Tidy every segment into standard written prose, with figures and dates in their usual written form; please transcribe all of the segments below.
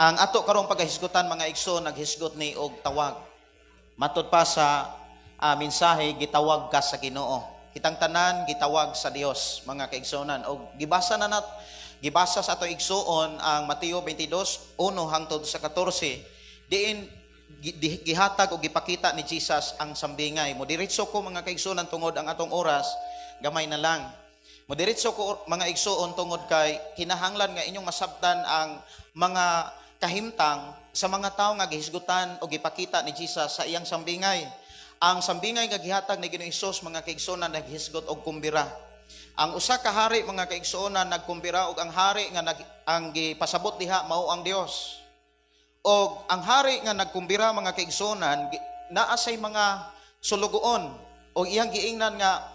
Ang ato karong pagahisgutan, mga igsoon, naghisgot ni og tawag. Matud pa sa mensahe, gitawag ka sa Ginoo. Kitang tanan gitawag sa Dios, mga kaigsuonan. Og gibasa na nat gibasa sa ato igsuon ang Mateo 22:1 hangtod sa 14, diin gihatag o gipakita ni Jesus ang sambingay. Modiretso ko, mga kaigsuonan, tungod ang atong oras gamay na lang. Modiretso ko, mga igsuon, tungod kay kinahanglan nga inyong masabtan ang mga kahimtang sa mga tawo nga gihisgutan o gipakita ni Jesus sa iyang sambingay. Ang sambingay nga gihatag ni Ginoong Hesus, mga kaigsuonan, naghisgot og kumbira. Ang usa ka hari, mga kaigsuonan, nagkumbira og ang hari nga ang gipasabot diha mao ang Dios. Og ang hari nga nagkumbira, mga kaigsuonan, naa say mga sulugoon og iyang giingnan nga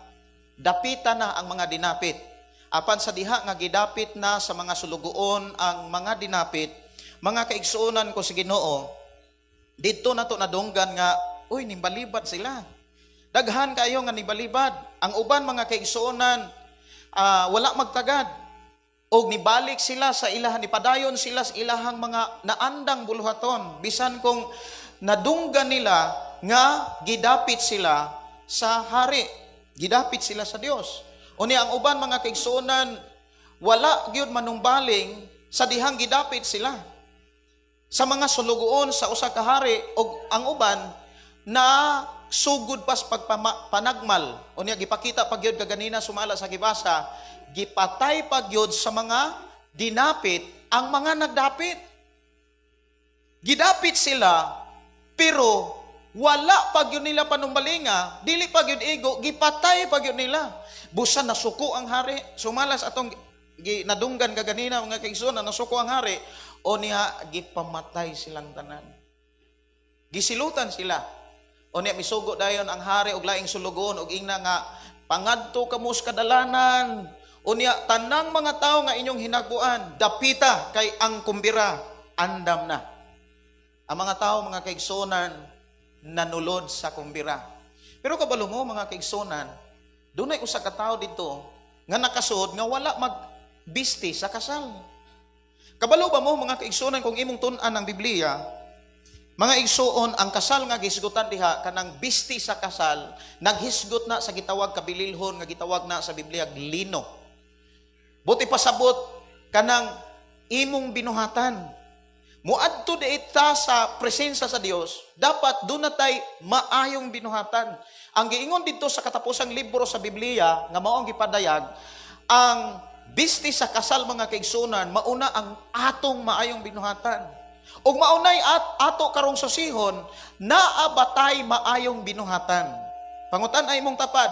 dapita na ang mga dinapit. Apan sa diha nga gidapit na sa mga sulugoon ang mga dinapit, mga kaigsuonan ko sa Ginoo, didto na to nadunggan nga, uy, nimbalibad sila. Daghan kayo nga nibalibad. Ang uban, mga kaigsuonan, wala magtagad. Og nibalik sila sa ilahan, nipadayon sila sa ilahang mga naandang buluhaton. Bisan kung nadunggan nila nga gidapit sila sa hari. Gidapit sila sa Dios. Unya ang uban, mga kaigsuonan, wala gyud manumbaling sa dihang gidapit sila sa mga sulugoon sa usa ka hari, og ang uban na sugod pas pagpanagmal. Unya gipakita pa gyud kaganina sumala sa gibasa, gipatay pa gyud sa mga dinapit ang mga nagdapit. Gidapit sila, pero wala pa gyud nila panumbalinga, dili pa gyud igo, gipatay pa gyud nila. Busa nasuko ang hari, sumala sa atong nadunggan kaganina, mga kaigsoon, na nasuko ang hari, o niya gipamatay silang tanan. Gisilutan sila. O niya misugo dayon ang hari og laing sulugoon og ingna nga pangadto kamo sa kadalanan. O niya tanang mga tawo nga inyong hinagbuan, dapita kay ang kumbira andam na. Ang mga tao, mga kaigsuonan, nanulod sa kumbira. Pero kabalo mo, mga kaigsuonan, dunay usa ka tawo dito nga nakasud nga wala magbisti sa kasal. Kabalo ba mo, mga kaigsuonan, kung imong tun-an ang Biblia, mga igsuon, ang kasal nga gihisgutan diha, kanang bisti sa kasal, naghisgot na sa gitawag kabililhon nga gitawag na sa Biblia lino. Buot pasabot, kanang imong binuhatan. Muadto di ta sa presensya sa Dios, dapat duna tay maayong binuhatan. Ang giingon didto sa katapusang libro sa Biblia nga mao ang gipadayag, ang bisti sa kasal, mga kaigsunan, mauna ang atong maayong binuhatan. Ug maunay at ato karong susihon, naa ba tay maayong binuhatan? Pangutan ay imong tapad,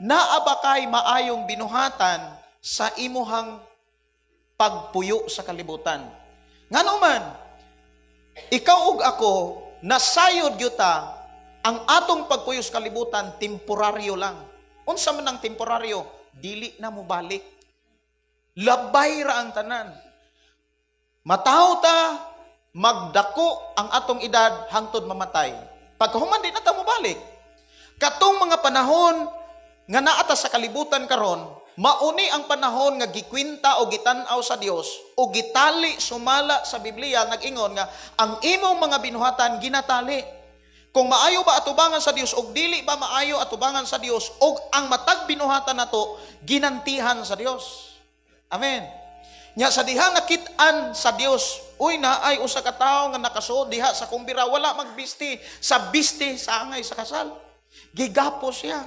naa ba kay maayong binuhatan sa imuhang pagpuyo sa kalibutan? Ngano man, ikaw ug ako, nasayod gyud ta, ang atong pagpuyo sa kalibutan, temporaryo lang. Unsa man ang temporaryo? Dili na mo balik. Labay ra ang tanan. Mataw ta, magdako ang atong edad hangtod mamatay. Pagkahuman, di na ta mobalik. Katong mga panahon nga naata sa kalibutan karon, mauni ang panahon nga gikwenta o gitan-aw sa Dios o gitali sumala sa Biblia, nag-ingon nga ang imong mga binuhatan ginatali. Kung maayo ba atubangan sa Dios og dili ba maayo atubangan sa Dios, og ang matag binuhatan nato ginantihan sa Dios. Amen. Nya sa diha nakit-an sa Dios, uy, naay usa ka tawo nga nakasuod diha sa kumbira, wala magbisti sa bisti sa angay sa kasal. Gigapos siya.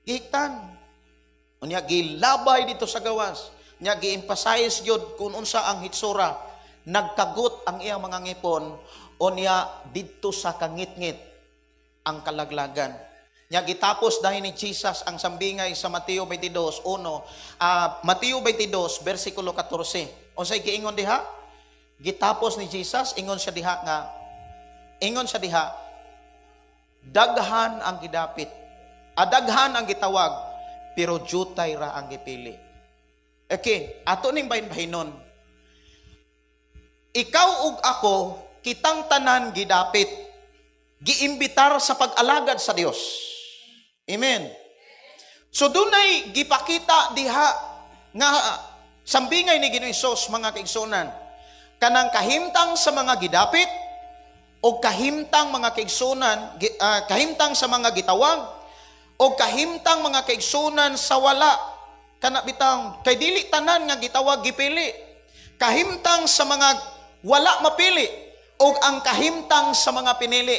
Gitan. Unya gilabay dito sa gawas. Nya gi-emphasize gyud kung unsa ang hitsura. Nagkagot ang iyang mga ngipon, unya didto sa kangitngit ang kalaglagan. Nya gitapos dahil ni Jesus ang sambingay sa Mateo 22:1, Mateo 22 versikulo 14. Unsay giingon diha? Gitapos ni Jesus, ingon siya diha, daghan ang gidapit. Adaghan ang gitawag, pero jutay ra ang gipili. Okay, ato ning bahin-bahinon. Ikaw ug ako, kitang tanan gidapit. Giimbitar sa pag-alagad sa Dios. Amen. So dunay gipakita diha nga sambingay ni Ginoong Hesus, mga kaigsuonan. Kanang kahimtang sa mga gidapit o kahimtang, mga kaigsunan, kahimtang sa mga gitawag o kahimtang, mga kaigsunan, sa wala kana bitang, kay dili tanan nga gitawag gipili. Kahimtang sa mga wala mapili o ang kahimtang sa mga pinili.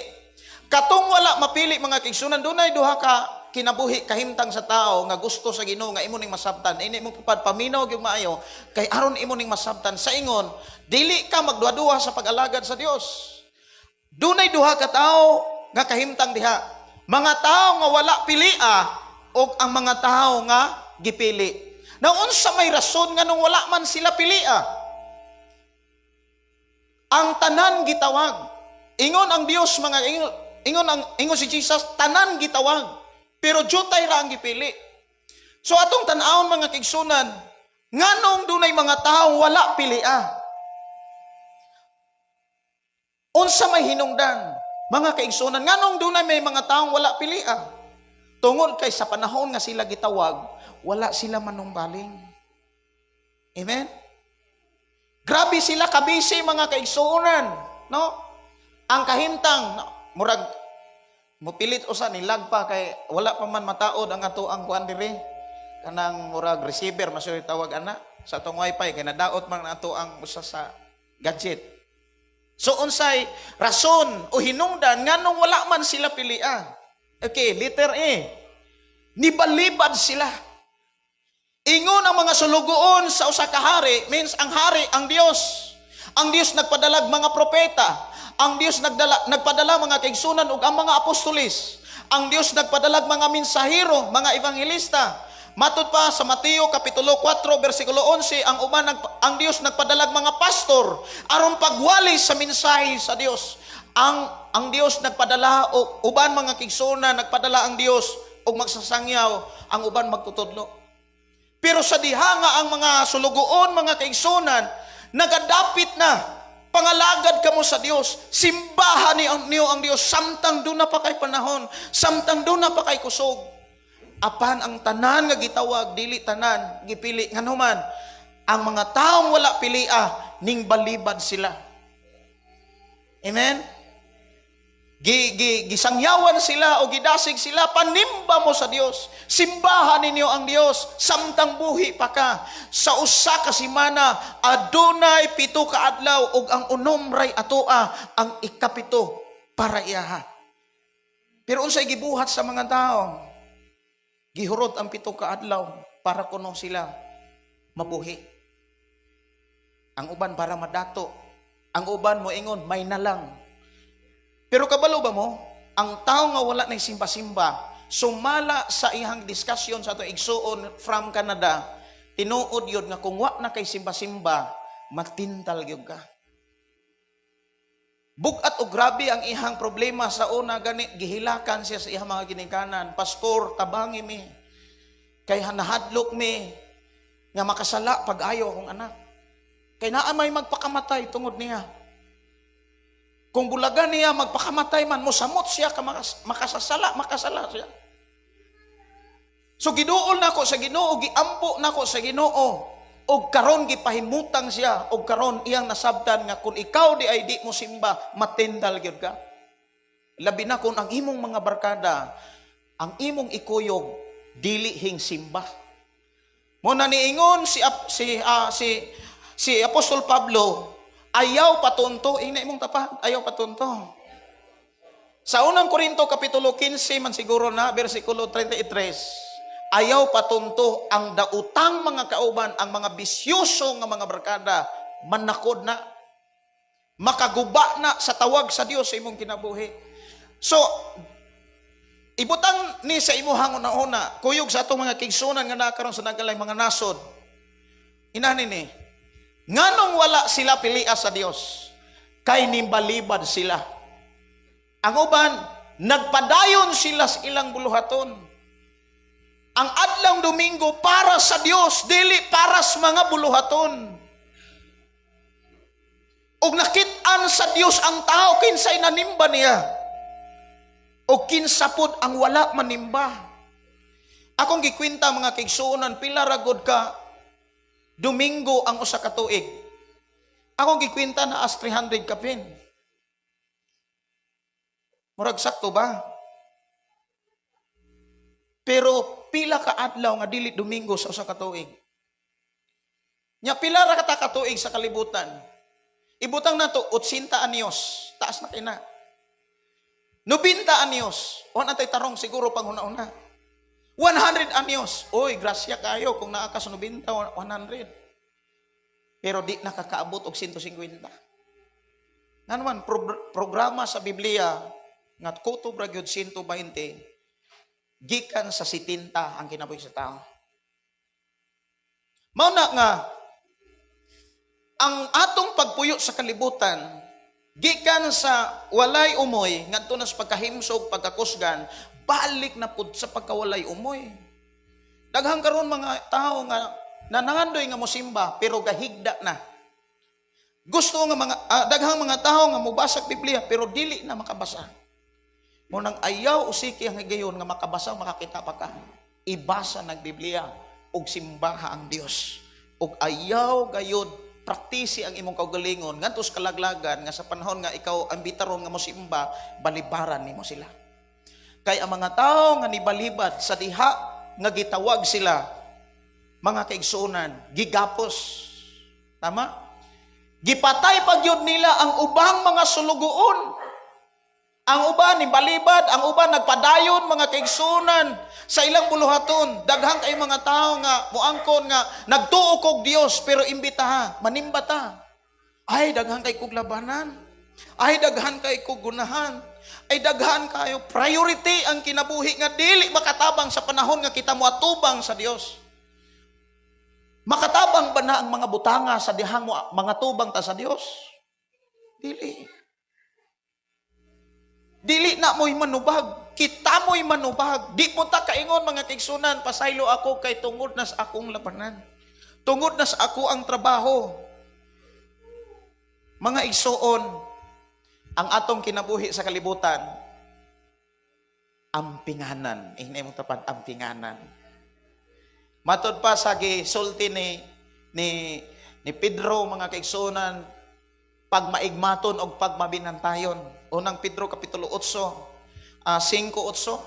Katong wala mapili, mga kaigsunan, dunay duha ka kinabuhi, kahimtang sa tao nga gusto sa Ginoo nga imo ning masabtan. Ini mo pupad, paminaw gyud maayo kay aron imo ning masabtan. Sa ingon, dili ka magduha-duha sa pag-alagad sa Dios. Dunay duha ka tawo nga kahimtang diha: mga tao nga wala pilia o ang mga tao nga gipili. Now, unsa may rason nga nung wala man sila pilia? Ang tanan gitawag. Ingon ang Dios, mga ingon, ingon ang ingon si Jesus, tanan gitawag. Pero jutay ra ang gipili. So atong tan-awon, mga kaigsunan, nganong dunay mga tao wala pilia? Unsa may hinungdan, mga kaigsunan, nganong dunay may mga taong wala pilia? Tungod kay sa panahon nga sila gitawag, wala sila manumbaling. Amen? Grabe sila kabisi, mga kaigsuonan, no? Ang kahimtang, no? Murag mupilit usa nilag pa kay wala pa man mataod ang ato ang kuan diri. Kanang murag receiver masoy tawag ana sa atong wifi kay nadaot man ato ang usa sa gadget. So unsay rason o hinungdan nganong wala man sila pilia? Okay, letter A. Nibalibad sila. Ingon ang mga sulugoon sa usa ka hari, means ang hari ang Dios. Ang Dios nagpadalag mga propeta. Ang Dios nagpadala, mga kaigsunan, ug ang mga apostolis. Ang Dios nagpadalag mga mensahero, mga evangelista. Matud pa sa Mateo kapitulo 4 bersikulo 11, ang Dios nagpadalag mga pastor aron pagwali sa mensahe sa Dios. Ang Dios nagpadala og uban, mga kaigsunan, nagpadala ang Dios og magsasangyaw, ang uban magtutudlo. Pero sa diha nga ang mga sulugoon, mga kaigsunan, nagadapit na, pangalagad kamo sa Dios, simbahan niyo ang Dios samtang duna pa kay panahon, samtang duna pa kay kusog. Apan ang tanan nga gitawag, dili tanan gipili. Ngano man ang mga taong wala pilia, ning balibad sila. Amen? Gi, gi, gisangyawan sila o gidasig sila, "Panimba mo sa Dios. Simbahan ninyo ang Dios samtang buhi pa ka." Sa usa ka semana, adunay 7 ka adlaw ug ang 6 ray atoa, ang 7 para iyaha. Pero unsay gibuhat sa mga tao? Gihurot ang 7 ka adlaw para kuno sila mabuhi. Ang uban para madato. Ang uban mo ingon, may na lang. Pero kabalo ba mo, ang tao nga wala na simba-simba, sumala sa ihang discussion sa atong igsuon from Canada, tinuod yun nga kung wa na kay simba-simba, matintal gyud ka. Bugat o grabe ang ihang problema sa una gani, gihilakan siya sa ihang mga ginikanan. "Pastor, tabangi mi. Kay nahadlok mi nga makasala pag-ayo akong anak. Kay naa may magpakamatay tungod niya. Kung bulagan niya, magpakamatay man, mosamot siya ka makasasala, makasala siya. So giduol nako sa Ginoo, giampo nako sa Ginoo. Og karon gipahimutang siya, og karon iyang nasabtan nga kung ikaw di ay di mo simba, matindal gyud ka." Labi na kung ang imong mga barkada, ang imong ikuyog, dili hing simba. Mo na niingon si ap- si ah, si si Apostol Pablo, "Ayaw patunto," ingna imong tapad, "Ayaw patunto." Sa Unang Korinto kapitulo 15 man siguro na bersikulo 33, ayaw patunto ang dautang mga kauban, ang mga bisyoso nga mga barkada, manakod na, makaguba na sa tawag sa Dios sa imong kinabuhi. So, ibutang ni sa imuhang una-una, kuyog sa atong mga kaigsunan nga nakaroon sa nagkalay mga nasod. Inani ni, nganong wala sila pilia sa Dios? Kay nimbalibad sila. Ang uban, nagpadayon sila sa ilang buluhaton. Ang adlaw Domingo para sa Dios, dili para sa mga buluhaton. Og nakit-an sa Dios ang tao kinsay nanimba niya. O kinsa pod ang wala manimba. Akong gikwenta, mga kaigsuonan, pila ra gud ka Domingo ang usa ka tuig? Akong gikwenta na as 300 kapin. Murag sakto ba? Pero pila ka adlaw nga dili Domingo sa usa ka tuig? Nya pila ra ka katuig sa kalibutan? Ibutang nato 80 anyos, taas na kina. 90 anyos, wa na tay tarong siguro pang una-una. 100 anyos, oy, grasya kayo kung naa ka sa 90, 100. Pero di nakakaabot og 150. Nga naman, programa sa Biblia, nga kutob ra gyud 120, gikan sa 70 ang kinabuhi sa tao. Mao na nga, ang atong pagpuyo sa kalibutan, gikan sa walay umoy, ngadto na sa pagkahimsog, pagkakusgan, balik na pud sa pagkawalay umoy. Daghang karon mga tao nga nanangandoy nga mosimba pero gahigda na. Gusto nga mga daghang mga tao nga mobasa Biblia pero dili na makabasa. Mao nang ayaw usiki ang higayon nga makabasa, makakita pa ka. Ibasa ng Biblia ug simbaha ang Dios. Ug ayaw gayod praktisi ang imong kaugalingon ngadto sa kalaglagan nga sa panahon nga ikaw ang bitaron nga mosimba, balibaran nimo sila. Kay ang mga tao nga nibalibad sa diha nga gitawag sila, mga kaigsuonan, gigapos. Tama? Gipatay pa gyud nila ang ubang mga sulugoon. Ang uban ni balibad, ang uban nagpadayon, mga kaigsuonan, sa ilang buluhaton. Daghang kay mga tao nga muangkon nga nagtuo kog Dios pero imbitaha, manimba ta. Ay, daghan kay kog labanan. Ay, daghan kay kog gunahan. Ay, daghan kayo priority ang kinabuhi nga dili makatabang sa panahon nga kita moatubang sa Dios. Makatabang ba na ang mga butanga sa dihang mo mga tubang ta sa Dios? Dili. Dili na mo'y manubag. Kita mo'y manubag. Di mo ta kaingon, mga kaigsuonan, "Pasaylo ako kay tungod na sa akong labanan. Tungod na sa ako ang trabaho." Mga igsuon, ang atong kinabuhi sa kalibutan, ampinganan. Ingna imong tapad, ampinganan. Matod pa sa gisulti ni Pedro, mga kaigsuonan, pagmaigmaton og pagmabinantayon. Unang Pedro kapitulo 8, 5:8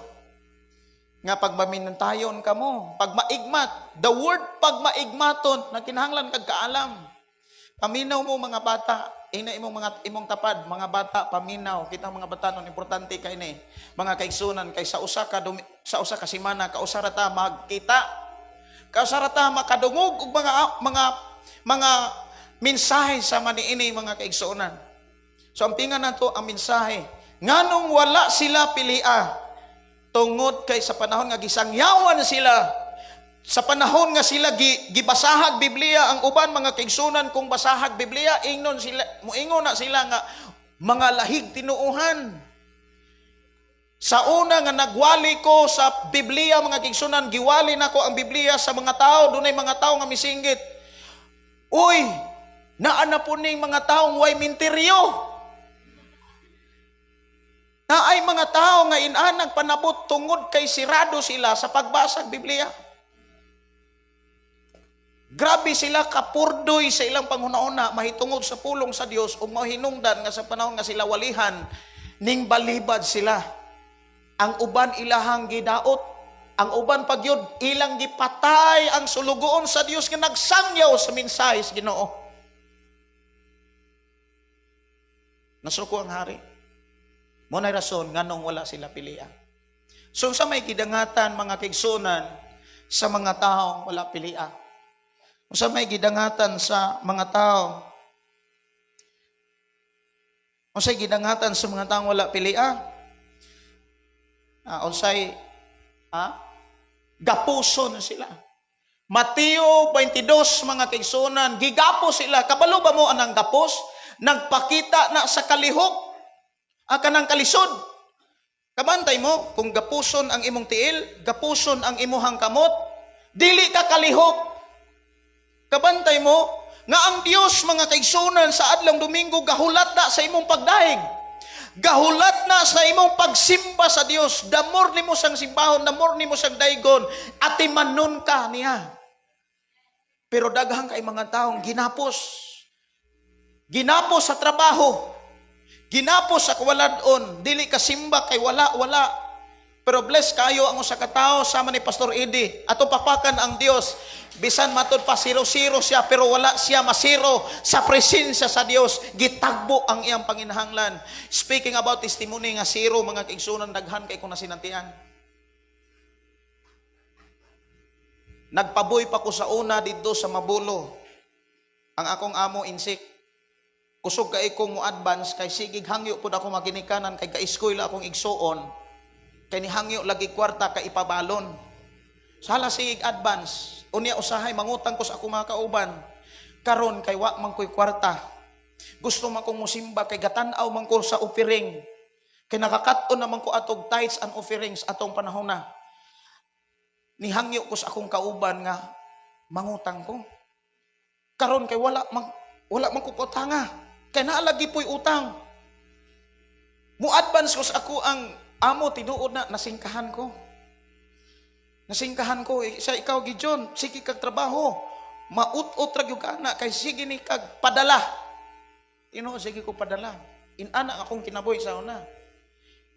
nga pagmaminantayon kamo, pagmaigmat. The word pagmaigmaton, na kinahanglan kag kaalam. Paminaw mo, mga bata, ina imong mga imong tapad, mga bata, paminaw. Kita mga bata nun, importante kay ni, mga kaigsuonan, kay sa usa ka semana kausa ra ta magkita. Kausa ra ta makadungog og mga mensahe sa maniini, mga kaigsuonan. So ampingan nato ang mensahe. Nganong wala sila pilia? Tungod kay sa panahon nga gisangyawan sila, sa panahon nga sila gibasahag Biblia, ang uban, mga kaigsuonan, kung basahag Biblia, ingnon sila, muingon na sila nga mga lahig tinuohan. Sa una nga nagwali ko sa Biblia, mga kaigsuonan, giwali nako ang Biblia sa mga tao, dunay mga tao nga misinggit, "Uy, naa na po ning mga taong way minteryo." Naay mga tao nga inanag panabot tungod kay sirado sila sa pagbasa ng Biblia. Grabe sila kapurdoy sa ilang panghuna-una mahitungod sa pulong sa Dios ug mahinungdan nga sa panahon nga sila walihan ning balibad sila. Ang uban ilahang gidaot, ang uban pagyud ilang gipatay ang sulugoon sa Dios nga nagsangyaw sa mensahe sa Ginoo. Nasuko ang hari. Mao na rason nganong wala sila pilia. So sa may gidangatan, mga kaigsuonan, sa mga taong wala pilia? Sa may gidangatan sa mga tao? Unsay gidangatan sa mga taong wala pilia? Unsay gapuson sila. Mateo 22, mga kaigsuonan, gigapos sila. Kabalo ba mo anang gapos? Nagpakita na sa kalihok. Kanang kalisod. Kabantay mo, kung gapuson ang imong tiil, gapuson ang imuhang kamot, dili ka kalihok. Kabantay mo, nga ang Dios, mga kaigsuonan, sa adlong Domingo, gahulat na sa imong pagdahig. Gahulat na sa imong pagsimba sa Dios. Damor nimo sang simbahon, damor nimo sang daygon, atimanon ka niya. Pero daghang kay mga taong ginapos. Ginapos sa trabaho. Ginapos sa kawaladon, dili ka simba kay wala wala. Pero bless kayo ang usa ka tawo sama ni Pastor Eddie. Ato papakan ang Dios. Bisan matud pa zero-zero siya, pero wala siya masiro sa presensya sa Dios. Gitagbo ang iyang panginahanglan. Speaking about testimony nga zero, mga kaigsunan, daghan kay ko nasinatian. Nagpaboy pa ko sa una didto sa Mabulo. Ang akong amo insik. Kusog kay kong mo advance kay sigig hangyo pud ako maginikanan kay ka-eskwela akong igsuon. Kay nihangyo lagi kwarta kay ipabalon. Sala sigig advance. Unya usahay mangutang ko sa akong mga kauban. Karon kay wa man ko'y kwarta. Gusto man kong musimba kay gatan-aw man ko sa offering. Kay nakakaton naman ko atog tithes and offerings atong panahon na. Nihangyo ko sa akong kauban nga mangutang ko. Karon kay wala man ko pautanga. Kay naalagi po'y utang. Mo-advance ko sa ako ang amo, tinuod na nasingkahan ko. Nasingkahan ko eh, sa ikaw Gideon, sige kag trabaho. Maut-ut ra gyud ka na kay sige ni kag padala. Tinuod, sige ko padala. Inana akong kinabuhi sa una.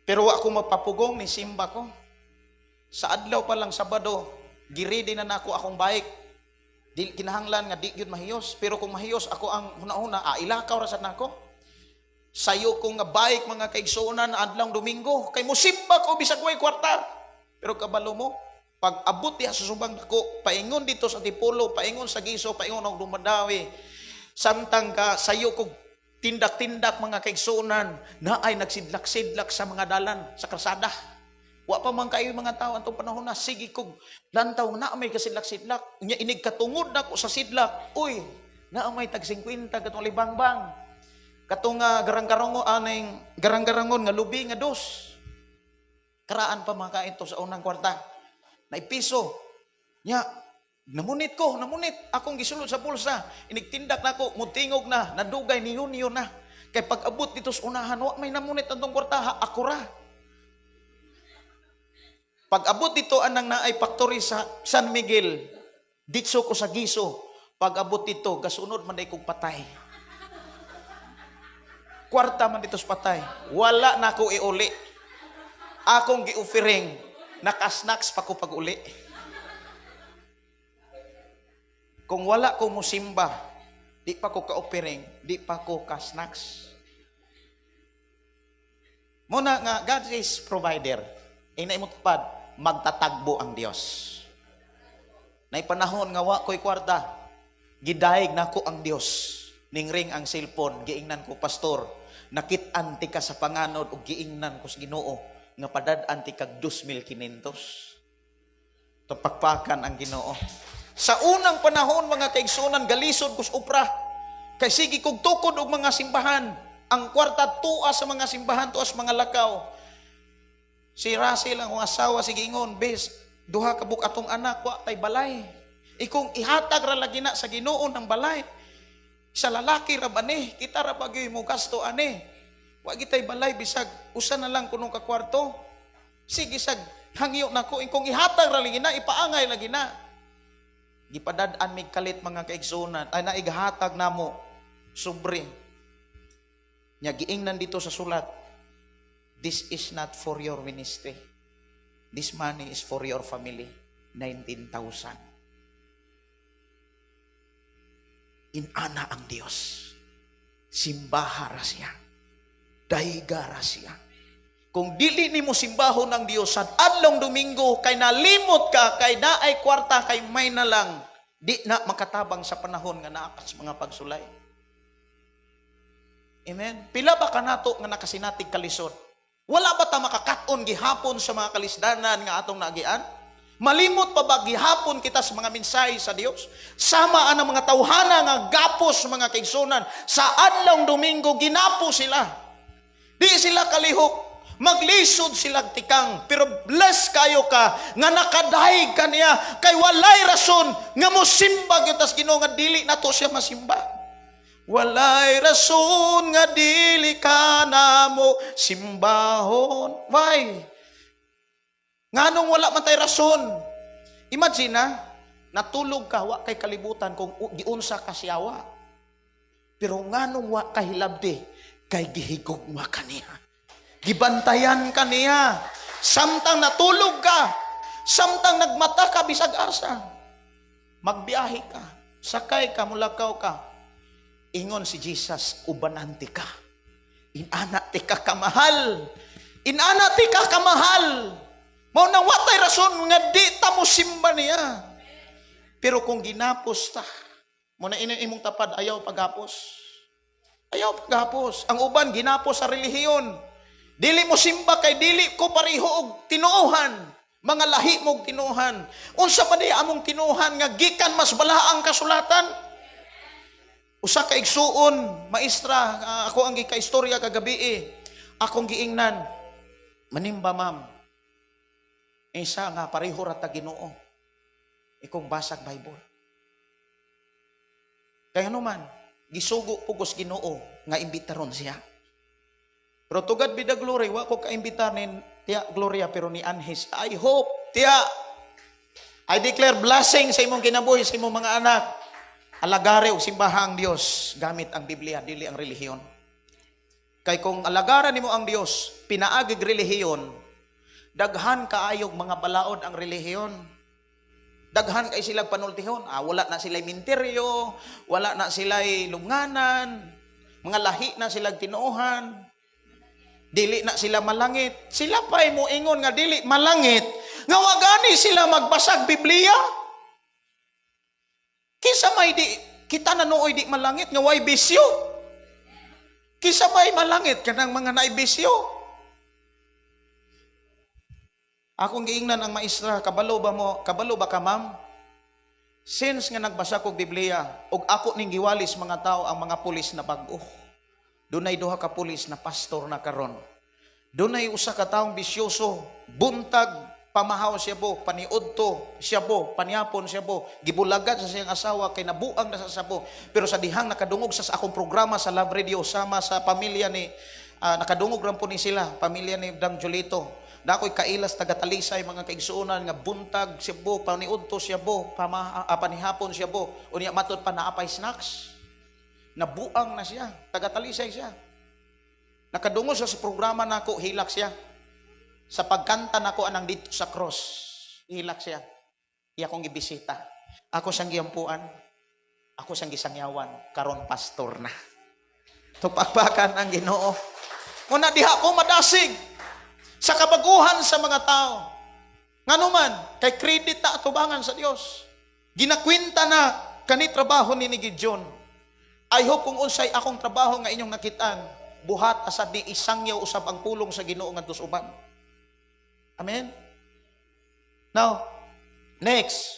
Pero wa ko mapapugong, ni simba ko. Sa adlaw pa lang Sabado, giredy na nako akong bike. Di kinahanglan nga di gyud mahiyos, pero kung mahiyos ako ang huna-huna, ilakaw ra sad nako. Sayo ko nga bike, mga kaigsuonan, adlaw Domingo kay musimba ko bisag way kwarta. Pero kabalo mo, pag abot diha sa subang dako, paingon dito sa Tipolo, paingon sa Giso, paingon og Dumadawi. Samtang ka sayo ko tindak-tindak, mga kaigsuonan, naay nagsidlak-sidlak sa mga dalan sa kalsada. Wa pa man kayo mga tao antong panahon na, sige kog lantaw na may kasidlak-sidlak. Nya inig katungod nako sa sidlak. Uy, naa may tag 50 katong libangbang. Katong garang-garango aning garang-garangon nga lubi nga dos. Karaan pa mga kaito sa unang kwarta. Naipiso. Nya namunit ko, namunit akong gisulod sa bulsa. Inigtindak nako, mutingog na, nadugay ni Yunyo na. Kay pag abot dito sa unahan, wa may namunit antong kwarta, ha, ako ra. Pag abot dito anang naay factory sa San Miguel, ditso ko sa Giso. Pag abot dito, gasunod man day kog patay. Kwarta man dito sa patay. Wala na ko iuli. Akong gi-offering, nakasnacks pa ko pag-uli. Kung wala ko musimba, di pa ko ka-offering, di pa ko ka-snacks. Muna nga, God is provider. Inay mo tupad, magtatagbo ang Dios. Nay panahon nga wa ko'y kwarta, gidayeg nako ang Dios. Ning-ring ang cellphone, giingnan ko, "Pastor, nakit-an ti ka sa panganod ug giingnan ko sa Ginoo nga padad-an ti kag 2,500." Tupakpakan ang Ginoo. Sa unang panahon, mga kaigsunan, galisod ko sa upra. Kay sige kog tukod og mga simbahan. Ang kwarta tuwa sa mga simbahan, tuwa sa mga lakaw. Si Russell, ang akong asawa, sige ingon, "Bes, duha ka buk atong anak, wa tay balay. Ikong ihatag ra lagi na sa Ginoo ng balay. Sa lalaki ra ba ni? Kita ra ba gyud mo gasto ani? Wa gitay balay bisag usa na lang kunong ka kwarto. Sige sag hangyo nako, ikong ihatag ra lagi na, ipaangay lagi na." Gipadad-an mig kalit, mga kaigsunan, ay naighatag namo sobre. Nya giingnan dito sa sulat, "This is not for your ministry. This money is for your family." 19,000. Inana ang Dios. Simbaha ra siya. Dayga ra siya. Kung dili nimo simbahon ang Dios sa adlong Domingo kay nalimot ka, kay naay kwarta, kay may na lang, di na makatabang sa panahon nga naa ka sa mga pagsulay. Amen. Pila ba kanato nga nakasinatig kalisod? Wala ba ta makakaton gihapon sa mga kalisdanan nga atong naagian? Malimot pa ba gihapon kita sa mga mensahe sa Dios? Sama ang mga tawhana nga gapos, mga kaigsunan, sa adlong Domingo ginapo sila. Di sila kalihok. Maglisod sila tikang, pero bless kayo ka nga nakadayeg ka niya kay walay rason nga mosimba gyud tas Ginoo nga dili nato siya masimba. Walay rason nga dili ka namo simbahon. Why? Nganong wala man tay rason? Imagine na, natulog ka, wa kay kalibutan kung giunsa ka siyawa. Pero nganong wa ka hilabti? Kay gihigugma ka niya. Gibantayan ka niya. Samtang natulog ka, samtang nagmata ka bisag asa, magbiyahe ka, sakay ka, mulakaw ka. Ingon si Jesus, "Ubanan tika." Inana tika kamahal. Inana tika kamahal. Mao nang watay rason nga di ta mo simba niya. Pero kung ginapos ta, mao na ina imong tapad, ayaw paghapos. Ayaw paghapos. Ang uban ginapos sa relihiyon. Dili mo simba kay dili ko pareho og tinuohan. Mga lahi mo og tinuohan. Unsa pa di among tinuohan nga gikan mas balaang kasulatan? Usa ka igsuon, maestra, ako ang gikaistorya kagabi eh. Akong giingnan, "Manimba, ma'am." Isa nga pareho ra ta Ginoo. Ikong basag Bible. Kaya ano man, gisugo pugos Ginoo nga imbitaron siya. Pero to God be the glory, wa ko kaimbitar ni Tia Gloria, pero ni Anhis. I hope, Tia, I declare blessing sa imong kinabuhi, sa imong mga anak. Alagare og simbahang Dios gamit ang Biblia, dili ang relihiyon. Kay kung alagaran nimo ang Dios, pinaagig relihiyon, daghan kaayog mga balaod ang relihiyon. Daghan kay sila panultihon. Ah, wala na sila minteryo, wala na sila lunganan, mga lahi na sila tinuohan. Dili na sila malangit. Sila pa mo ingon nga dili malangit, nga wa gani sila magbasag Biblia. Kinsa may di kita na nooy di malangit nga way bisyo? Kinsa may malangit kanang mga naibisyo? Akong giingnan ang maestra, "Kabalo ba mo, kabalo ba ka, ma'am? Since nga nagbasa kog Biblia, ug ako ning giwalis mga tao, ang mga pulis na bag-o. Dunay duha ka pulis na pastor na karon. Dunay usa ka taong bisyoso, buntag pamahaw siya bo, paniudto siya bo, panihapon siya bo, gibulagan sa siyang asawa kay nabuang na sa sabo. Pero sa dihang nakadungog sa akong programa sa Love Radio sama sa pamilya ni nakadungog ran po ni sila, pamilya ni Dang Julito. Nakoy kailas taga Talisay, mga kaigsuonan, nga buntag siya bo, paniudto siya bo, panihapon siya bo. Unya matud pa naapay snacks. Nabuang na siya, taga Talisay siya. Nakadungog siya sa programa nako, hilak siya. Sa pagkanta nako anang "Dito sa Cross", hilak siya. Iya akong gibisita. Ako siyang giyampuan. Ako siyang gisangyawan. Karon pastor na. Tupakpakan ang Ginoo. Muna diha ko madasig sa kabaguhan sa mga tao. Ngano man, kay credit ta atubangan sa Dios. Ginakwenta na kani trabaho ni Gideon. I hope kung unsay akong trabaho nga inyong nakitaan, buhat asad ni isangyaw usab ang pulong sa Ginoo ngadto sa uban. Amen? Now, next.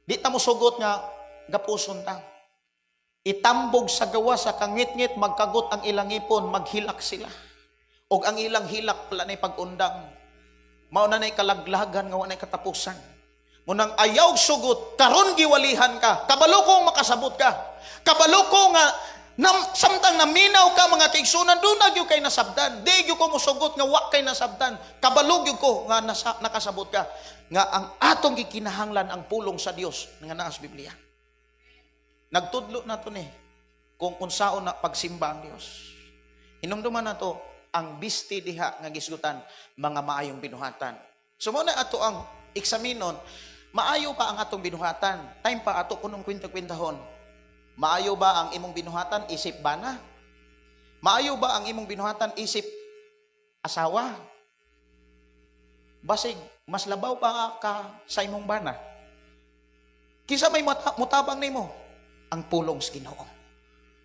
Di ta mo sugot nga gapuson ta. Itambog sa gawas sa kangitngit, magkagot ang ilang ngipon, maghilak sila. Og ang ilang hilak wala na'y pag-undang. Mao na na'y kalaglagan nga wa na'y katapusan. Munang ayaw sugot, karon giwalihan ka, kabalo ko makasabot ka. Kabalo ko nga samtang naminaw ka, mga kaigsunan, doon na gyud kay nasabdan. Di gyud ko mosugot nga wa kay nasabdan. Kabalo gyud ko nga nakasabot ka. Nga ang atong gikinahanglan ang pulong sa Dios nga naa sa Biblia. Nagtudlo na to ni kung unsaon na pagsimba ang Dios. Hinumduman na to ang bisti diha nga gisgutan, mga maayong binuhatan. So mao na ato ang eksaminon, maayo pa ang atong binuhatan. Time pa ato kunong kwenta-kwentahon. Maayo ba ang imong binuhatan isip bana? Maayo ba ang imong binuhatan isip asawa? Basig mas labaw pa ka sa imong bana. Kinsa may mutabang nimo? Ang pulong sa Ginoo.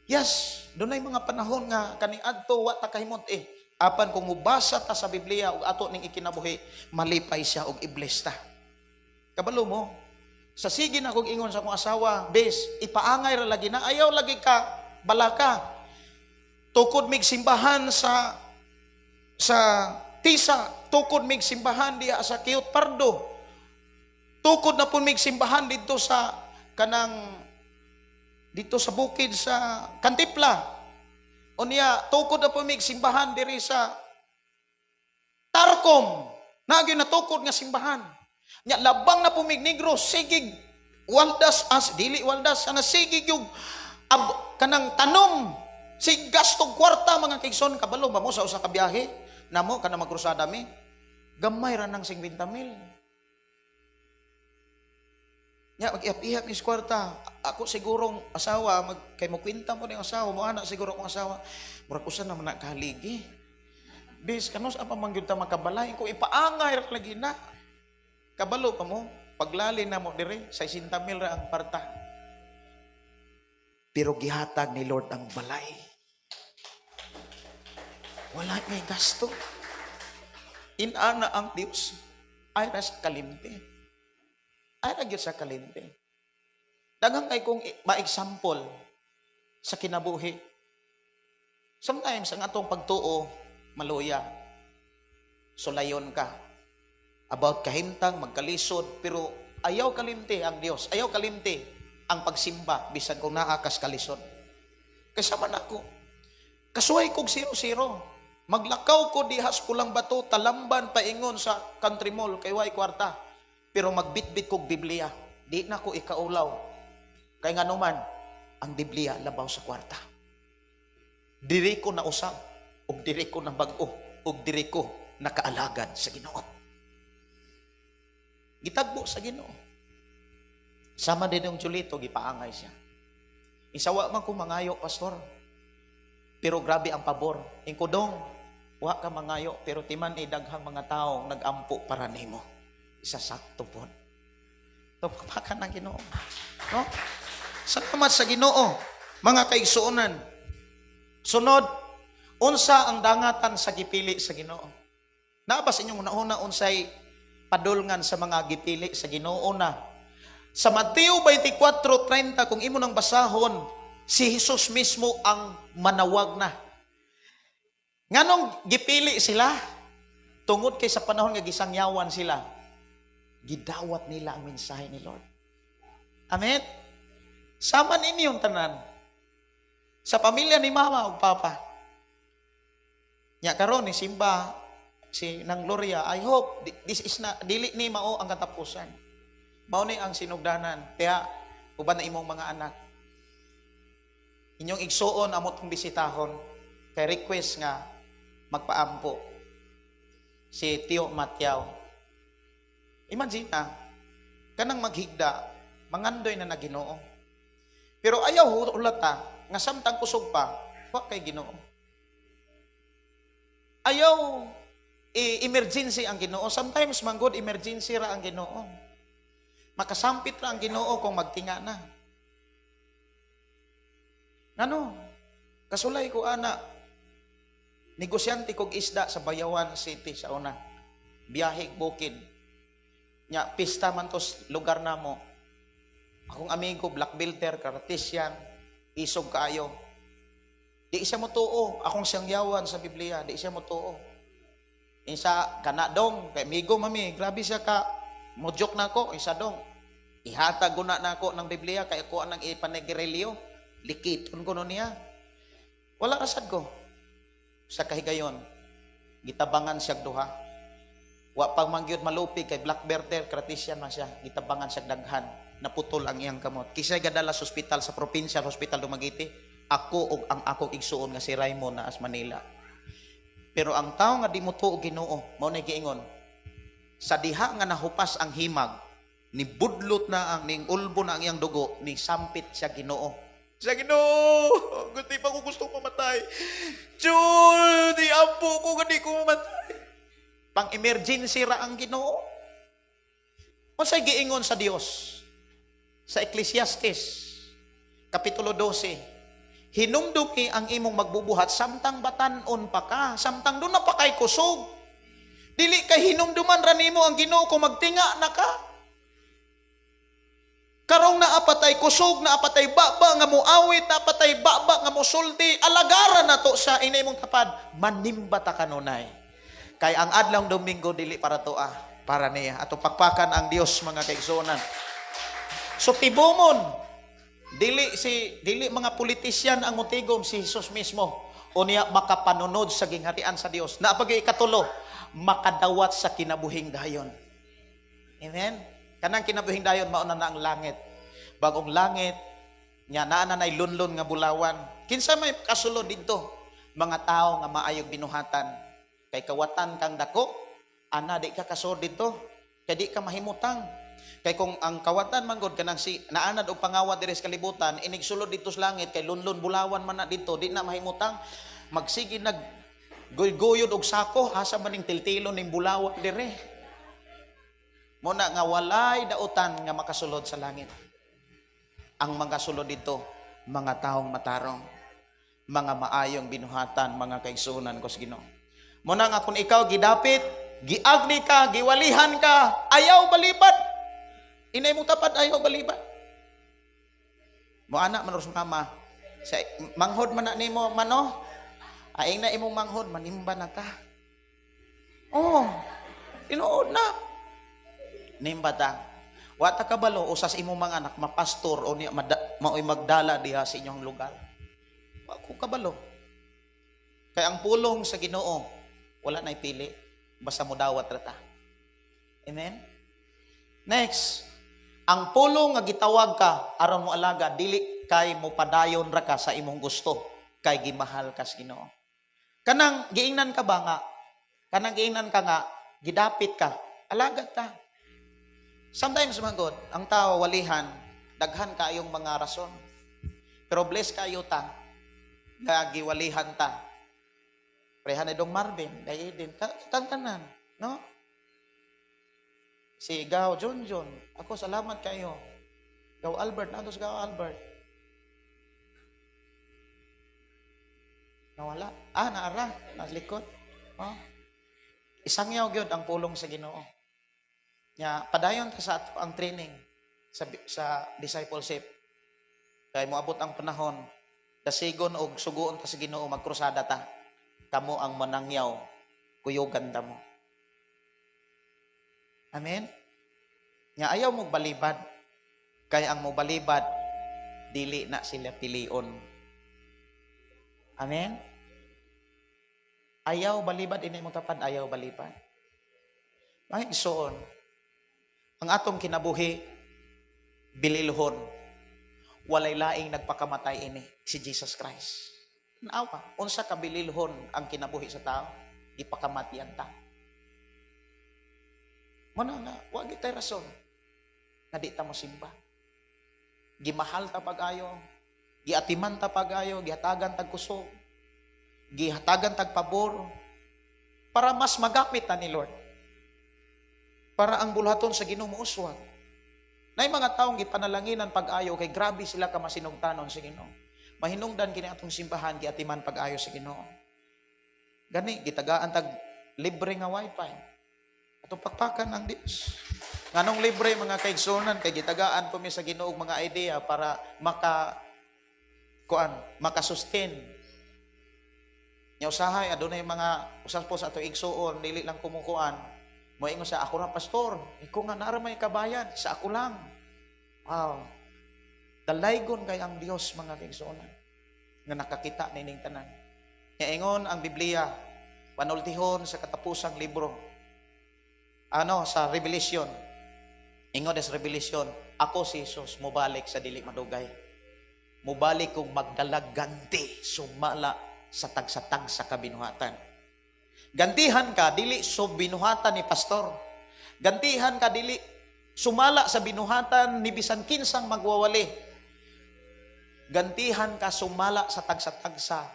Yes, dunay mga panahon nga kaniadto wa ta kahimot eh. Apan kung mubasa ta sa Biblia ug ato ning ikinabuhi, malipay siya ug i-bless ta. Kabalo mo, sa sige na kog ingon sa akong asawa, "Bes, ipaangay ra lagi na, ayaw lagi ka balaka. Tukod mig simbahan sa Tisa, tukod mig simbahan diha sa Kiot Pardo. Tukod na pud mig simbahan dito sa kanang dito sa bukid sa Kantipla. Unya, tukod na pud mig simbahan diri sa Tarcom. Nagyo na tukod nga simbahan. Nya labang na pud mig Negros, sigig waldas as dili waldas ana sigig yung Kanang tanom si gastong kwarta, mga kaigsoon. Kabalo ba mo sa usa ka biyahe namo kana magkrusada mi, gamay ra nang 50 mil? Nya mag-ihap-ihap ni kwarta. Ako sigurong asawa mag kay mo kwenta mo ning asawa mo ana, siguro akong asawa murag usa naman na kahaligi. Bis kanus apa man gyud ta makabalay kung ipaangay ra lagi na. Kabalo pa mo, paglali na mo dire, 60 mil ra ang parta. Pero gihatag ni Lord ang balay. Wala may gasto. Inana ang Dios. Ay ra sa kalimti. Ay ra gyud sa kalimti. Daghang kay kong ma-example sa kinabuhi. Sometimes ang atong pagtuo maluya. Sulayon ka. About kahimtang, magkalisod, pero ayaw kalimti ang Dios. Ayaw kalimti ang pagsimba bisan kung naa kas kalisod. Kaysa man ako. Kasuway kog zero-zero. Maglakaw ko dihas Pulang Bato, Talamban, paingon sa Country Mall, kay way kwarta. Pero magbitbit kog Biblia. Di na ko ikaulaw. Kay nga naman, ang Biblia labaw sa kwarta. Diri ko na usab, ug diri ko na bag-o, ug diri ko nakaalagad sa Ginoo. Gitagbo sa Ginoo. Sama din yung Julito, gipaangay siya. Isawa man ko mangayo, pastor. Pero grabe ang pabor. Ingkudong, wa ka mangayo, pero timan ay daghang mga tao nagampo para nimo. Isa sakto po. Tupakakan ng Ginoo. No? Salamat sa Ginoo, mga kaigsuonan. Sunod, unsa ang dangatan sa gipili sa Ginoo? Naa ba sa inyong una-una unsay padulngan sa mga gipili sa Ginoo na? Sa Mateo 24:30, kung imo nang basahon, si Jesus mismo ang manawag na. Nganong gipili sila? Tungod kay sa panahon nga gisangyawan sila, gidawat nila ang mensahe ni Lord. Amen? Sama ninyong tanan. Sa pamilya ni mama ug papa. Nya karon ni simba si nang Gloria, I hope this is na dili ni mao ang katapusan. Mao ni ang sinugdanan. Kaya uban na imong mga anak. Inyong igsuon amo tong bisitahon kay request nga magpaampo si Tio Matiaw. Imagine na, kanang maghigda, mangandoy na na Ginoo. Pero ayaw hulata, nga samtang kusog pa, wa kay Ginoo. Ayaw emergency ang Ginoo. Sometimes manggod emergency ra ang Ginoo. Makasampit ra ang Ginoo kung magtinga na. Ngano? Kasulay ko ana, negosyante kog isda sa Bayawan City sa una. Biyahe bukid. Nya pista man tos lugar namo. Akong amigo black belter, karatisian, isog kaayo. Di siya mo tuo, akong siyang yawan sa Biblia, di siya mo tuo. Isa kana dong, kay amigo mami, grabe siya ka mo joke na ako, isa dong. Ihatag ko na nako ng Biblia kay ako ang ipanegirelyo. Likiton ko no niya. Wala rasad ko. Sa kahigayon, gitabangan siya duha. Wa pag mangyud malupig kay black belter, karatisian man siya, gitabangan siya daghan, naputol ang iyang kamot. Kisay gadala sa ospital sa Provincial Hospital Dumaguete, ako og ang akong igsuon nga si Raymond na as Manila. Pero ang tao nga di mo tuo Ginoo, mao na giingon, sa diha nga nahupas ang himag, ni budlot na ang ning ulbo na ang iyang dugo, ni sampit siya Ginoo. Siya Ginoo, gusto pa ko gusto mamatay. Jul, di ampo ko gani ko mamatay. Pang emergency ra ang Ginoo. Unsay giingon sa Dios? Sa Ecclesiastes kapitulo 12, hinumdumi ang imong magbubuhat samtang batan-on pa ka, samtang doon na pa kay kusog. Dili kay hinumduman ra nimo ang Ginoo kung magtinga na ka. Karong naa patay kusog, naa patay baba nga muawit, naa patay baba nga musulti, alagaran na to sa imong tapad, manimba ta kanunay. Kay ang adlaw Domingo dili para to para niya. Ato pakpakan ang Dios, mga kaigsuonan. So tibumon, dili mga politisyan ang mutigom, si Jesus mismo. Unya makapanunod sa gingharian sa Dios. Naapagay ikatulo, makadawat sa kinabuhing dayon. Amen. Kanang kinabuhing dayon mauna na ang langit. Bagong langit, Nya naa na nay lunlon nga bulawan. Kinsa may kasulod didto? Mga tao nga maayog binuhatan. Kay kawatan kang dako, ana di ka kasulod didto. Kay di ka mahimutang. Kay kung ang kawatan man gud kanang si naanad og pangawat diri sa kalibutan, inig sulod didto sa langit kay lunlon bulawan man na didto, di na mahimutang. Magsige nag guyod og sako, asa man ning tiltilon ning bulawan dire. Mao na nga walay dautan nga makasulod sa langit. Ang mga sulod didto, mga taong matarong, mga maayong binuhatan, mga kaigsuonan ko sa Ginoo. Mao na nga kung ikaw gidapit, giagni ka, giwalihan ka, ayaw balibad. Inay mong tapad, ayaw balibad. Mo anak man ros mama, sa manghod man na nimo mano, aing na imong manghod, manimba na ta. Oh, tinuod na. Nimba ta. Wa ta kabalo usas imong mga anak mapastor o niya maoy magdala diha sa inyong lugar. Wa ko kabalo. Kay ang pulong sa Ginoo wala nay pili, basta modawat ra ta. Amen. Next, ang pulong nga gitawag ka aron mo alaga dili kay mo padayon ra ka sa imong gusto, kay gimahal ka sa Ginoo. Kanang giingnan ka ba nga? Kanang giingnan ka nga gidapit ka, alagad ta. Sometimes man gud, ang tao walihan, daghan kaayong mga rason. Pero bless kayo ta, nga giwalihan ta. Prehan ni Dong Marvin, kay Eden, tanan, no? Si Gao John John, ako salamat kayo. Gao Albert, nato si Gao Albert. Nawala. Ah, naara, nasa likod. Oh. Isangyaw gyud ang pulong sa Ginoo. Nya padayon ta sa ato ang training sa discipleship. Kay moabot ang panahon, dasigon og suguon ta sa Ginoo, magkrusada ta. Kamo ang manangyaw, kuyugan ta mo. Amen. Nya ayaw mo balibad. Kay ang mobalibad, dili na sila pilion. Amen. Ayaw balibad, inay mo tapad, ayaw balibad. Mga igsoon, ang atong kinabuhi, bililhon, walay laing nagpakamatay ini, si Jesus Christ. Naawa, unsa ka bililhon ang kinabuhi sa tao, gipakamatian ta. Muna nga, wa gitay rason nga di ta mosimba. Gimahal ta pag-ayo, giatiman ta pag-ayo, gihatagan tag kusog, gihatagan tag pabor, para mas magamit ta ni Lord. Para ang bulhaton sa Ginoo mouswag. Nay mga taong gipanalanginan pag-ayo kay grabe sila ka masinugtanon sa Ginoo. Mahinungdan kini atong simbahan giatiman pag-ayo sa Ginoo. Gani gitagaan tag libre nga wifi. Atong pakpakan ang Dios. Nganong libre, mga kaigsuonan? Kay gitagaan po mi sa Ginoo og mga idea para maka kuan, makasustain. Nya usahay adunay mga usas po sa ato igsuon dili lang kumukuan. Moingon sa ako ra, pastor, ikaw nga nara may kabayan, sa ako lang. Wow. Dalaygon kay ang Dios, mga kaigsuonan, nga nakakita nining tanan. Nya ingon ang Biblia, panultihon sa katapusang libro. Ano sa Revelation? Ingon sa Revelation, ako si Jesus mobalik sa dili madugay. Mobalik kong magdalag ganti sumala sa tagsa-tagsa kabinuhatan. Gantihan ka dili so binuhatan ni pastor. Gantihan ka dili sumala sa binuhatan ni bisan kinsang magwawali. Gantihan ka sumala sa tagsa-tagsa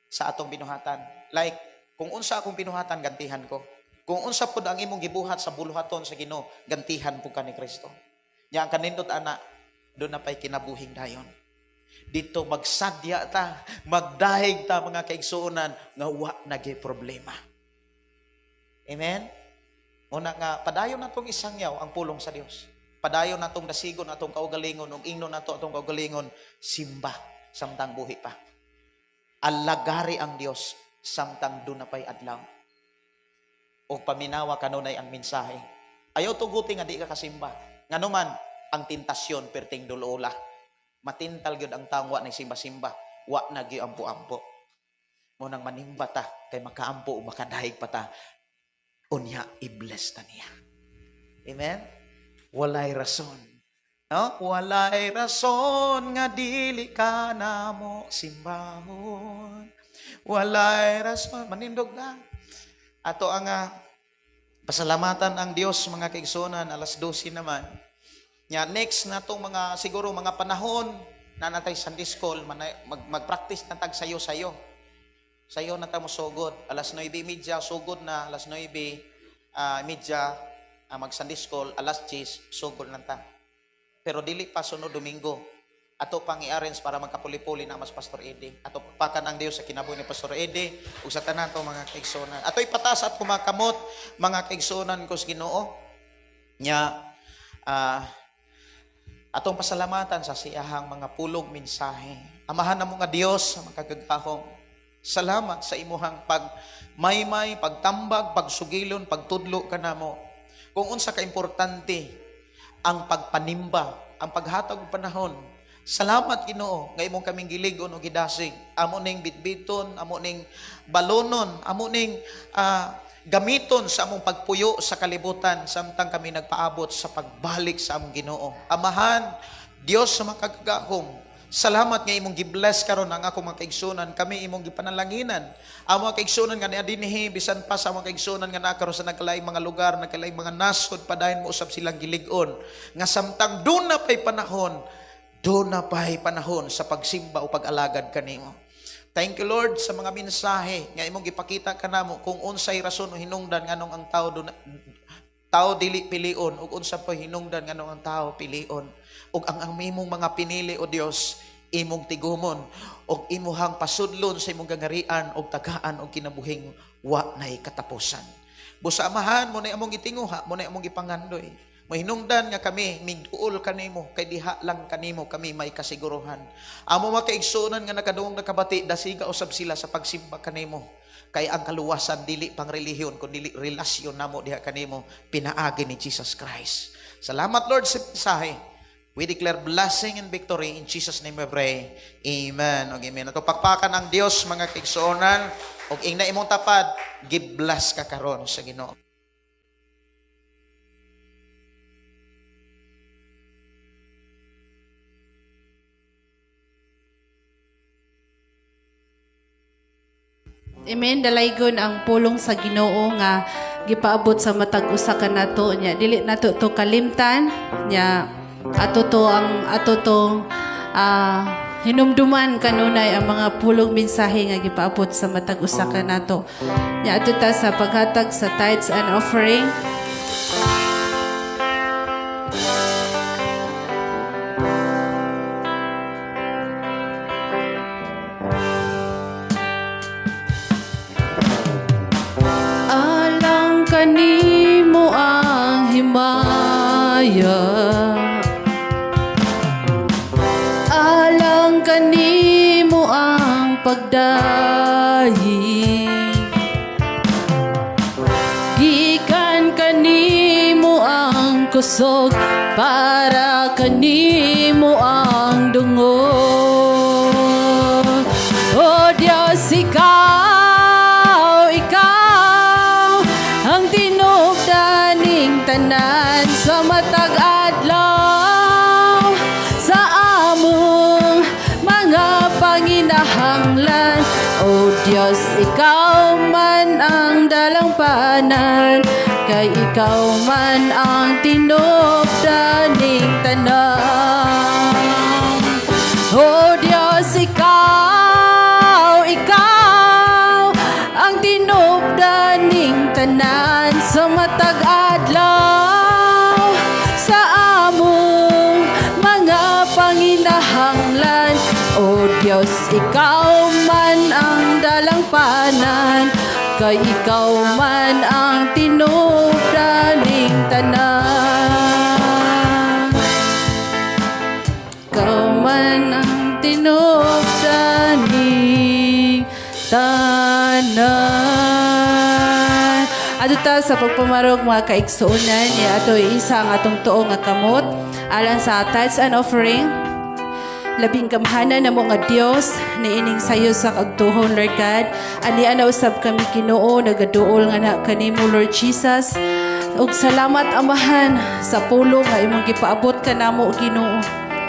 sa atong binuhatan. Like kung unsa akong binuhatan, gantihan ko. Kung unsa pud ang imong gibuhat sa buluhaton sa Ginoo, gantihan pud ka ni Kristo. Nya ang kanindot ana, doon na pa'y kinabuhing dayon. Dito magsadya ta, magdahig ta, mga kaigsuonan, nga wa nagi problema. Amen? Una nga, padayon natong isangyaw ang pulong sa Dios. Padayon natong dasigon atong kaugalingon, ug ingnon nato atong kaugalingon, simba samtang buhi pa. Alagari ang Dios samtang doon na pa'y adlaw. O paminawa kanunay ang mensahe. Ayaw tuguti nga di ka kasimba. Nganuman, ang tentasyon perting dulola. Matintal gyud ang taong wa simba-simba, wa na gyud ampo-ampo. Mo nang manimba ta kay makaampo o makadahig pa ta. Unya i-bless ta niya. Amen? Walay rason No? Walay rason nga dili ka namo simbahon. Walay rason. Manindog na. Ato ang pasalamatan ang Dios, mga kaigsunan, alas 12 naman. Nya next na tong mga siguro mga panahon na natay Sunday school, mag-practice na tag sayo-sayo. Sayo na ta mo sugod. Alas 9:30 sugod na, alas 9 media mag Sunday school, alas 10 sugod na ta. Pero dili pa sunod Domingo. Ato pang i-arrange para magkapuli-puli na mas Pastor Eddie. Ato pakan ang Dios sa kinabuhi ni Pastor Eddie ug sa tanan to mga kaigsuonan. Ato ipataas at kumakamot, mga kaigsuonan ko sa Ginoo. Nya atong pasalamatan sa siyahang mga pulong mensahe. Amahan namo nga Dios sa makagagahom. Salamat sa imuhang pagmaymay, pagtambag, pagsugilon, pagtudlo kanamo. Kung unsa ka importante ang pagpanimba, ang paghatag og panahon. Salamat, Ginoo, nga imong kaming gilig-on og gidasig. Amo ning bitbiton, amo ning balonon, amo ning gamiton sa among pagpuyo sa kalibutan samtang kami nagpaabot sa pagbalik sa among Ginoo. Amahan, Dios sa makagagahom, salamat nga imong gibless karon ang akong mga kaigsunan, kami imong gipanalanginan. Ang mga kaigsunan nga niya dinhi, bisan pa sa mga kaigsunan nga naa karon sa nagkalaing mga lugar, nagkalaing mga nasod, padayon mo usab silang gilig-on. Nga samtang doon na pa'y panahon, doon na pa'y panahon sa pagsimba o pag-alagad kanimo. Thank you, Lord, sa mga mensahe nga imong gipakita kanamo kung unsay rason o hinungdan nganong ang tao do tao dili pilion ug unsa pa hinungdan nganong ang tao pilion, ug ang imong mga pinili, o Dios, imong tigumon ug imuhang pasudlon sa imong gangarian ug tagaan og kinabuhing wa nay katapusan. Busa, Amahan, mo na among gitinguha, mo na among gipangandoy. Mahinungdan nga kami migduol kanimo kay diha lang kanimo kami may kasiguruhan. Amo mga kaigsuonan nga nakadungog, nakabati, dasiga usab sila sa pagsimba kanimo. Kay ang kaluwasan dili pang relihiyon kun dili relasyon namo diha kanimo pinaagi ni Jesus Christ. Salamat, Lord, sa mensahe. We declare blessing and victory. In Jesus' name we pray. Amen. Og amen. Ato pakpakan ang Dios, mga kaigsuonan, ug ingna imong tapad, give-bless ka karon sa Ginoo. Amen. Dalaygon ang pulong sa Ginoo nga gipaabot sa matag usa ka nato nya. Dili nato to kalimtan nya, ato to ang ato tong hinumduman kanunay ang mga pulong mensahe nga gipaabot sa matag usa ka nato. Nya ato ta sa paghatag sa tithes and offering. Alang kanimo ang himaya, alang kanimo ang pagdayig. Gikan kanimo ang kusog, para kanimo ang dungog. O Diyos, ikaw, ikaw ang tinubdaning tanan sa matag adlaw sa among mga panginahanglan. O Diyos, ikaw man ang dalangpanan, kay ikaw man ang tinubdaning tanan. O Diyos, ikaw, ikaw ang tinubdaning tanan sa matag adlaw sa among mga panginahanglan. O Diyos, ikaw man ang dalangpanan, kay ikaw man ang tinubdaning tanan. Ikaw man ang tinubdaning tanan. Adto ta sa pagpamarog, mga kaigsuonan, ya ato isa ang atong tuo nga kamot alang sa tithes and offering. Labing gamhanan namo nga Dios, niining sayo sa kagtuhon, Lord God. Ani ana usab kami, Ginoo, nagaduol nga na kanimo, Lord Jesus. Ug salamat, Amahan, sa pulong nga imong gipaabot kanamo, Ginoo.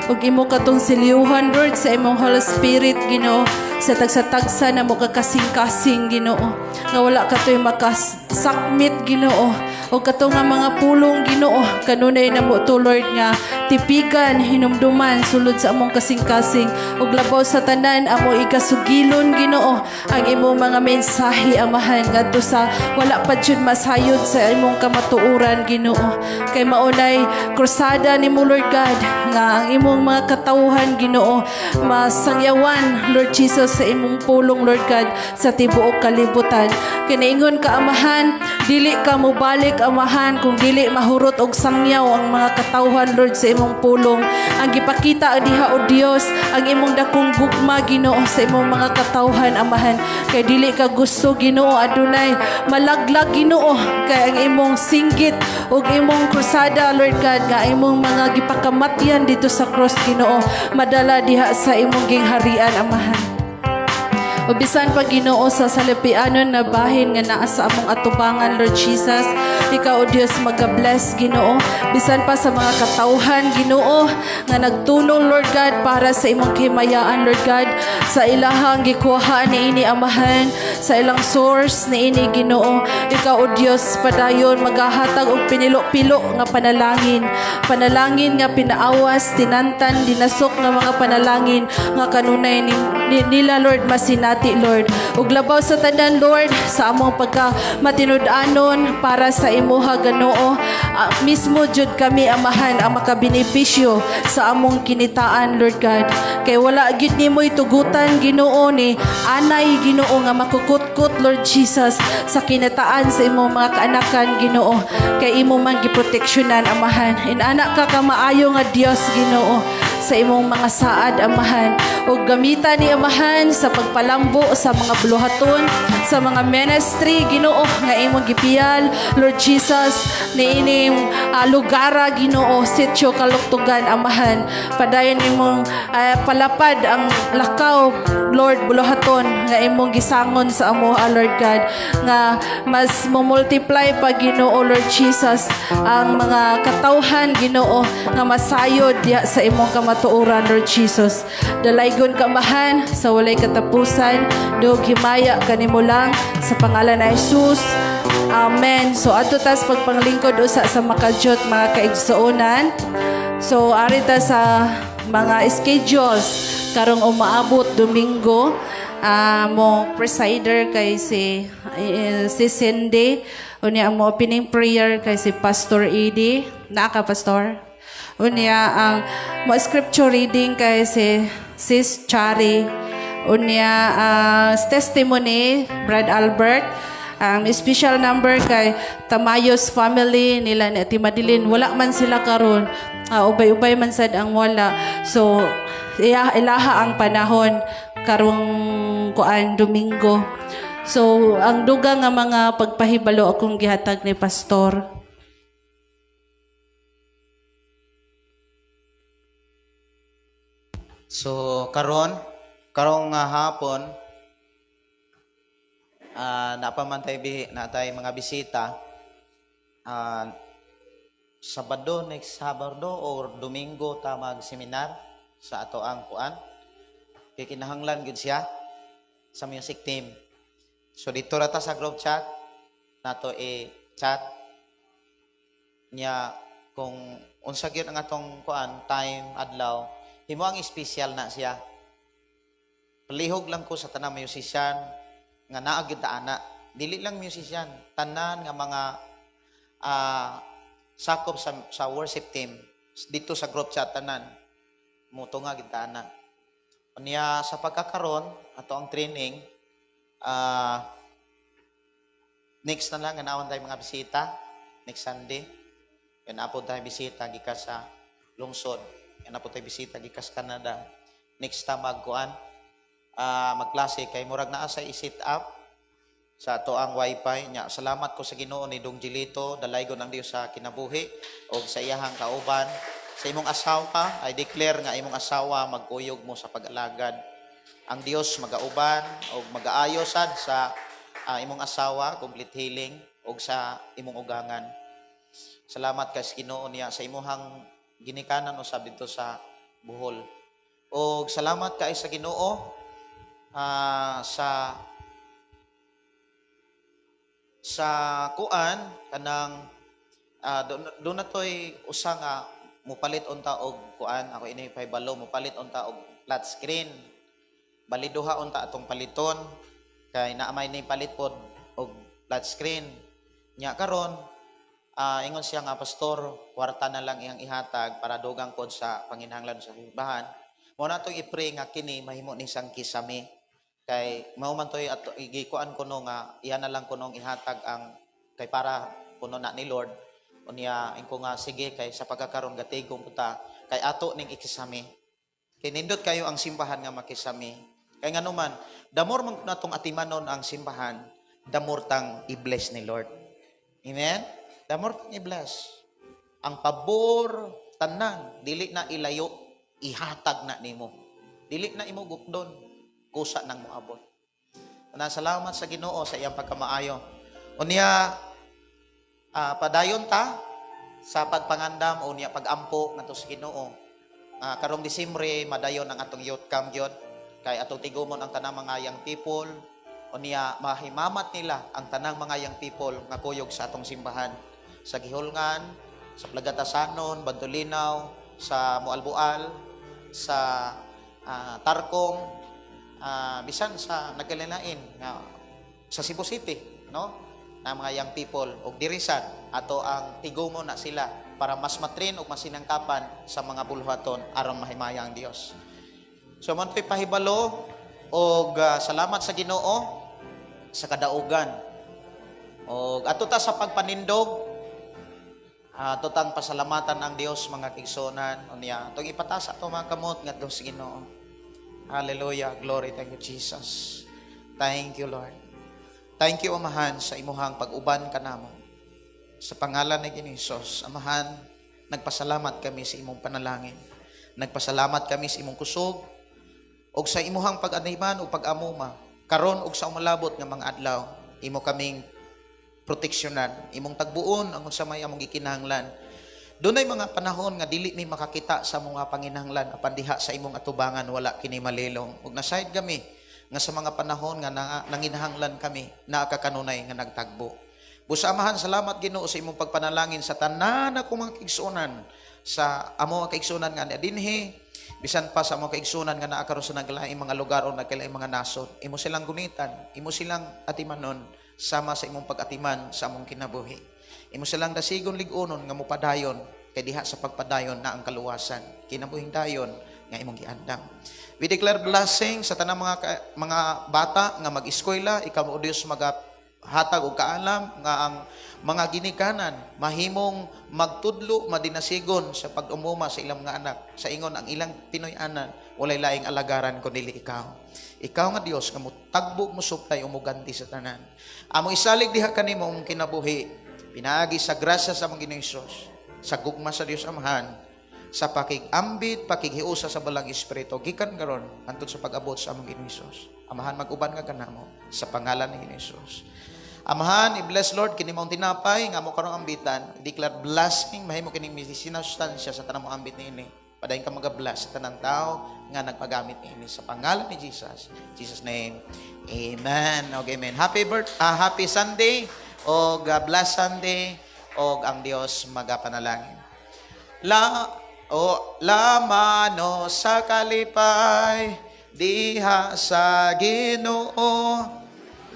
Ug imo katong silyuhan, Lord, sa imong Holy Spirit, Ginoo, sa tagsa-tagsa namo ka kasing-kasing, Ginoo, nga wala katoy makasakmit, Ginoo. Ug kato nga mga pulong, Ginoo, kanunay namo to, Lord, nga tipigan, hinumduman sulod sa among kasing-kasing. Ug labaw sa tanan, amo ikasugilon, Ginoo, ang imong mga mensahe, Amahan, ngadto sa wala pa jud masayod sa imong kamatuoran, Ginoo. Kay maunay krusada nimo, Lord God, nga ang imong mga katawhan, Ginoo, masangyawan, Lord Jesus, sa imong pulong, Lord God, sa tibuok kalibutan. Kinaingon ka, Amahan, dili ka mobalik, Amahan, kung dili mahurot og sangyaw ang mga katawhan, Lord, sa imong pulong. Ang gipakita diha, o Dios, ang imong dakong gugma, Ginoo, sa imong mga katawhan, Amahan, kay dili ka gusto, Ginoo, adunay malaglag, Ginoo, kay ang imong singgit ug imong krusada, Lord God, nga imong mga gipakamatyan dito sa cross, Ginoo, madala diha sa imong gingharian, Amahan. O bisan pa, Ginoo, sa salapianon na bahin nga naa sa among atubangan, Lord Jesus, ikaw, O Dios, maga-bless, Ginoo. Bisan pa sa mga katawhan, Ginoo, nga nagtunong, Lord God, para sa imong kahimayaan, Lord God, sa ilahang gikuhaan niini, Amahan, sa ilang source niini, Ginoo. Ikaw, O Dios, padayon magahatag og pinilo-pilo nga panalangin. Panalangin nga pinaawas, tinantan, dinasok nga mga panalangin nga kanunay nila, Lord, masinati, Lord. Ug labaw sa tanan, Lord, sa among pagka matinud-anon para sa imuha, Ginoo, mismo jud kami, Amahan, ang makabenepisyo sa among kinitaan, Lord God. Kay wala gyud nimo itugutan, Ginoo, ni anay, Ginoo, nga makukutkot, Lord Jesus, sa kinataan sa imong mga kaanakan, Ginoo. Kay imo man giproteksyonan, Amahan. Inana ka kamaayo nga Dios, Ginoo, sa imong mga saad, Amahan. Ug gamita ni, Amahan, sa pagpalambo sa mga buluhaton, sa mga ministry, Ginoo, nga imong gipiyal, Lord Jesus, niining lugara, Ginoo, Sitio Kaluktugan, Amahan. Padayon imong palapad ang lakaw, Lord, buluhaton nga imong gisangon sa amo, Lord God, nga mas mo-multiply pa, Ginoo, Lord Jesus, ang mga katawhan, Ginoo, nga masayod diha sa imong kamatuoran, Lord Jesus. Dalaygon ka, Amahan, sa walay katapusan. Dug himaya kanimo lang sa pangalan ni Jesus. Amen. So adto tas pagpanglingkod usa sa makajot, mga kaigsuonan. So ari ta sa mga schedules karong umaabot Domingo. Mo presider kay si Cindy. Unya mo opening prayer kay si Pastor Edie. Naa ka, Pastor? Unya ang mo scripture reading kay si Sis Chari. Unya testimony, Brad Albert. Ang special number kay Tamayos family nila ni Ate Madeline. Wala man sila karon. Ubay-ubay man sad ang wala. So iya, ilaha ang panahon karong kuan, Domingo. So ang dugang nga mga pagpahibalo akong gihatag ni Pastor. So karon, karong nga hapon, napaman tayo na tayo mga bisita. Sabado, next Sabado or Domingo ta mag-seminar sa ato ang kuan. Kay kinahanglan gid siya sa music team. So dito ra ta sa group chat nato i-chat niya kung unsa gyud ang atong kuan time adlaw, himo ang special na siya. Palihog lang ko sa tanang musician nga naa gyud ta ana. Dili lang musician, tanan nga mga sakop sa worship team dito sa group chat, tanan mutunga gid ta ana. Unya sa pagkakaron ato ang training, next na lang nga naon tayo mga bisita next Sunday. Yan po tayo bisita gikan sa lungsod. Yan po tayo bisita gikan sa Canada. Next time magkuan, magklase kay murag naa sa i-set up sa ato ang wifi nya. Salamat ko sa Ginoo ni Dong Gilito, dalaygon ang Dios sa kinabuhi og sa iyahang kauban. Sa imong asawa, I declare nga imong asawa magkuyog mo sa pag-alagad. Ang Dios magauban og magaayo sad sa imong asawa, complete healing, og sa imong ugangan. Salamat kay sa Ginoo niya sa imuhang ginikanan usab didto sa Bohol. Og salamat kay sa Ginoo sa kuan kanang doon na to'y usa nga mupalit unta og kuan, ako ini pahibalo, mupalit unta og flat screen. Bali duha unta atong paliton kay naa may ni palit pod og flat screen. Nya karon ingon siya nga, "Pastor, kwarta na lang iyang ihatag para dugang pod sa panginahanglan sa simbahan." Mo na atong i-pray nga kini mahimo ni sang kisame kay mao man toy ato gikuan kuno nga iya na lang kunong ihatag ang kay para kuno na ni Lord. Unya ingko nga sige, kay sa pagkakaron gatigom ta kay ato ning ikisame. Kay nindot kayo ang simbahan nga makisame. Kay nganuman, the more man natong atimanon ang simbahan, the more tang i-bless ni Lord. Amen? The more tang i-bless. Ang pabor tanan dili na ilayo, ihatag na nimo. Dili na imo gukdon, kusa nang moabot. Na salamat sa Ginoo sa iyang pagkamaayo. Unya padayon ta sa pagpangandam, unya pagampo ngadto sa Ginoo. Karong Disyembre madayon ang atong youth camp gyud kay atong tigumon ang tanang mga young people. Unya mahimamat nila ang tanang mga young people nga kuyog sa atong simbahan sa Gihulngan, sa Plagatasanon, Bantulinaw, sa Moalboal, sa Tarcong, bisan sa nagkalain nga sa Cebu City, no? Na mga young people og diri sad ato ang tigumon na sila para mas matrain ug masinangkapan sa mga buluhaton aron mahimaya ang Dios. So man to'y pahibalo og salamat sa Ginoo sa kadaugan. Og ato ta sa pagpanindog, ato tang pasalamatan ang Dios, mga kaigsuonan. Unya atong ipataas ato mga kamot ngadto sa Ginoo. Hallelujah. Glory. Thank you, Jesus. Thank you, Lord. Thank you, Amahan, sa imuhang pag-uban kanamo. Sa pangalan ni Ginoong Hesus, Amahan, nagpasalamat kami sa imong panalangin. Nagpasalamat kami sa imong kusog ug sa imuhang pag-animan ug pag-amuma karon ug sa umalabot nga mga adlaw. Imo kaming proteksyonan, imong tagbuon ang unsa may among gikinahanglan. Dunay mga panahon nga dili mi makakita sa mga panginahanglan, apan diha sa imong atubangan wala kini malilong. Ug nasayod kami nga sa mga panahon nga nanginahanglan kami, naa ka kanunay nga nagtagbo. Busa, Amahan, salamat Ginoo sa imong pagpanalangin sa tanan akong mga kaigsuonan, sa amo nga kaigsuonan nga dinhi, bisan pa sa among kaigsuonan nga naa karon sa naglaing mga lugar o nagkalaing mga nasod. Imo silang gunitan, imo silang atimanon sama sa imong pag-atiman sa among kinabuhi. Imo silang dasigon, lig-unon nga mopadayon kay diha sa pagpadayon na ang kaluwasan, kinabuhing dayon nga imong giandam. We declare blessing sa tanang mga bata nga mag-eskwela. Ikaw, o Dios, maga hatag og kaalam nga ang mga ginikanan mahimong magtudlo, madinasigon sa pag-umuma sa ilang mga anak sa ingon ang ilang Pinoy-anan walay laing alagaran kundi ikaw. Ikaw nga Dios nga motagbo, mosuplay o moganti sa tanan. Among isalig diha kanimo ang kinabuhi pinaagi sa grasya sa among Ginoong Hesus, sa gugma sa Dios Amahan, sa pakig-ambit, pakighiusa sa Balaang Espiritu, gikan karon hangtod sa pag-abot sa among Ginoong Hesus. Amahan, mag-uban ka kanamo sa pangalan ni Ginoong Hesus. Amahan, i-bless, Lord, kini maong tinapay nga amo karong ambitan, declare blessing, mahimo kining medisina sustansya sa tanang mo ambit niini. Padayon ka maga-bless sa tanang tao nga nagpagamit niini sa pangalan ni Jesus. Jesus name. Amen. Okay, amen. Happy Sunday o blessed Sunday o ang Dios magapanalangin. La o lamano sa kalipay diha sa Ginoo,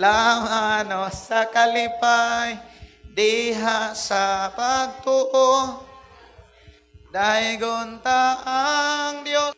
lamano sa kalipay diha sa pagtuo, daygon ta ang Dios.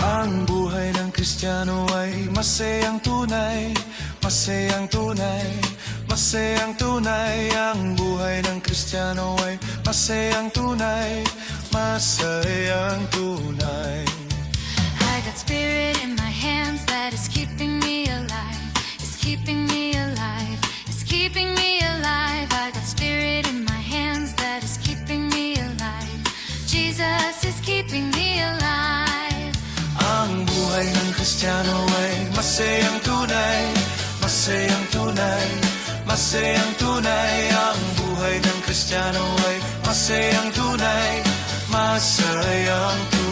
Ang buhay ng Kristiyano ay masayang tunay. Masayang tunay, masayang tunay. Ang buhay ng Kristiyano ay masayang tunay, masayang tunay. I got spirit in my hands that is keeping me alive. It's keeping me alive. It's keeping me alive. I got spirit in my hands that is keeping me alive. Jesus is keeping me alive. Ang buhay ng Kristiyano ay masayang tunay, masayang tunay, masayang tunay. Ang buhay ng Kristiyano ay masayang tunay, masayang tunay.